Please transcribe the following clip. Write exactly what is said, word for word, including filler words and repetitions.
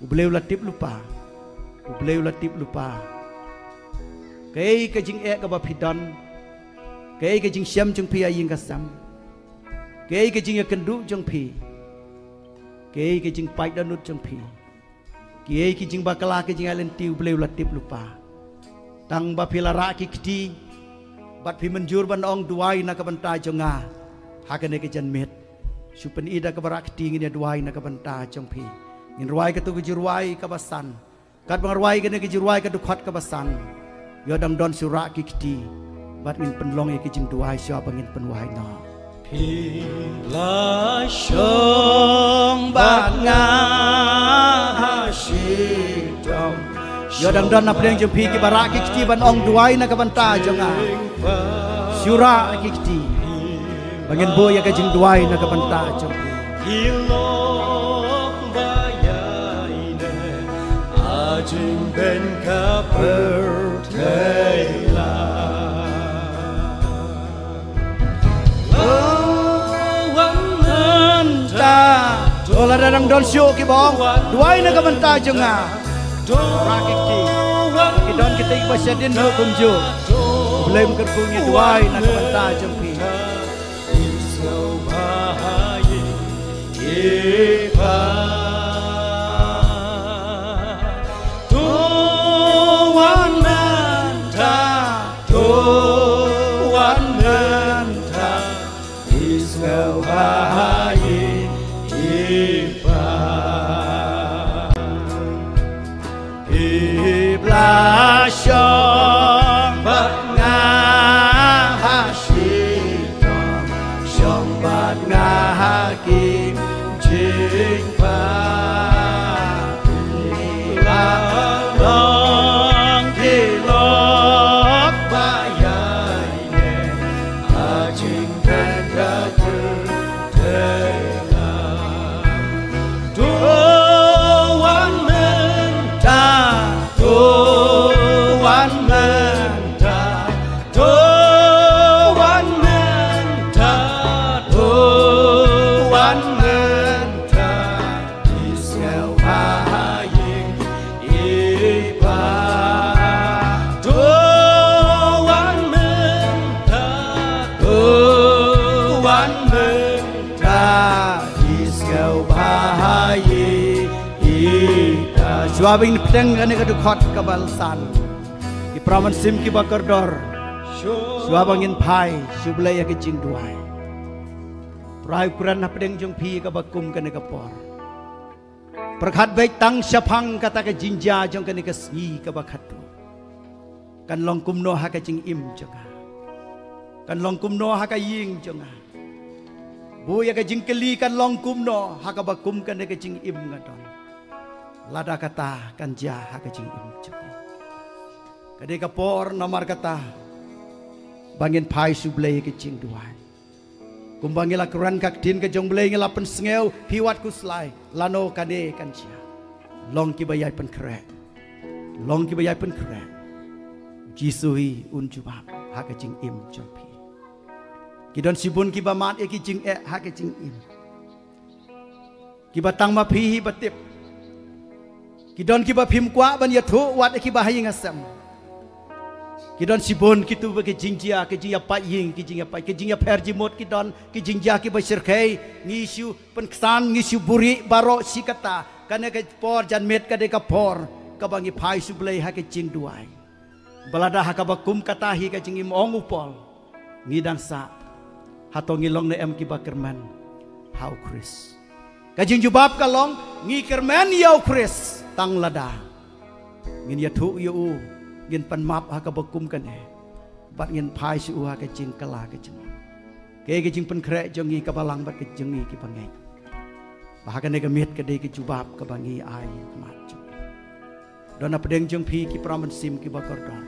U Blei u la tip lypa. U Blei u la tip lypa. Kaei ka jingeh kaba phi don. Kaei ka jingshem jong phi ha ïing ka sem. Kaei ka jingïakynduh jong phi. Kaei ka jingpait dohnud jong phi. Kiei ki jingbakla ki jingïaid lynti U Blei u la tip lypa. Tang ba phi la rah ki kti. Bad phi mynjur ban ong duwai na ka bynta jong nga. Ha kane ka janmiet. Shu pyni da kaba rah kti ngin ïa duwai na ka bynta jong phi. Ngin rwai katu ka jingrwai kaba san. Katba nga rwai kane ka jingrwai ka dkhot kaba san. Ïoh dang don shu rah ki kti. Bad ngin pynlong ïa ki jingduwai shuwa ba ngin pynwai noh. Phi la shong bad nga ha shitom. Ïoh dang don na pdeng jong phi kiba rah ki kti ban ong duwai na ka bynta jong nga. Shu rah ki kti. Ba ngin buh ïa ka jingduwai na ka bynta jong phi. Ki long ba ïaineh ha jingben ka pyrthei la. Oh, wan mynta. To lada dang don shuh kiba ong duwai na ka bynta jong nga. Rah ki kti. Ki don kita kiba shadien ruh kumjuh. U Blei un kyrkhu ïa ngi duwai na ka bynta jong phi. To wan mynta, to wan mynta, isngew ha ïing i Pa. Phi la shong bad nga ha shitom, shong bad nga ha ki jingpang. Phi la long ki lok ba ïaineh ha jingpang ka jingpang. To wan mynta, to wan mynta, to wan mynta, to wan mynta. Isngew ha ïing i Pa. To wan mynta, to wan mynta. Isngew ha ïing i Pa. Shuwa ba ngin pdiang kane ka dkhot kaba san. Ki para mynsiem kiba kordor. Shuwa ba ngin phai sha U Blei ïa ka jingduwai. Trai u kren hapdeng jong phi kaba kum kane ka por. Pyrkhat beit tang shaphang kata ka jingjia jong kane ka sngi kaba khatduh. Kan long kumno ha ka jingim jong nga. Kan long kumno ha ka ïing jong nga. Buh ïa ka jingkylli kan long kumno ha kaba kum kane ka jingim nga don. Lada kata kan jia ha ka jingim jong nga. Ka dei ka por namar kata ba ngin phai sha U Blei ïa ka jingduwai. Kumba ngi la kren ka ktien ka jong U Blei ngi la pynsngew phi wat khuslai lano kane kan jia. Long kiba ïai pynkhreh. Long kiba ïai pynkhreh. Jisu hi un jubab ha ka jingim jong phi. Ki don shibun kiba mad ïa ki jingeh ha ka jingim. Kiba tang ma phi hi ba tip. Ki don kiba phim kwah ban ïathuh wat ïa kiba ha ïing ha sem. Ki don shibun kitu ba ki jingjia, ki jingïapait ïing, ki jingïapait, ki jingïapher jingmut ki don, ki jingjia kiba shyrkhei, ngi shu pynksan, ngi shu buhrieh baroh shi katta. Kane ka por janmiet ka dei ka por kaba ngi phai sha U Blei ha ka jingduwai. Ba lada ha kaba kum kata hi ka jingim ong u Paul. Ngi dang sah. Hato ngi long ne em kiba kyrmen ha u Khrist. Ka jingjubab ka long ngi kyrmen ïa u Khrist tang lada ngin ïathuh ïa u, ngin pan map ha kaba kum kane. Bad ngin phai sha u ha ka jingkylla ka jingmut. Kaei ka jingpynkhreh jong ngi kaba lang bad ka jong ngi kiba ngeit. Ba ha kane ka miet ka dei ka jubab kaba ngi ai ha khmat jong. Don hapdeng jong phi ki para mynsiem kiba kordor.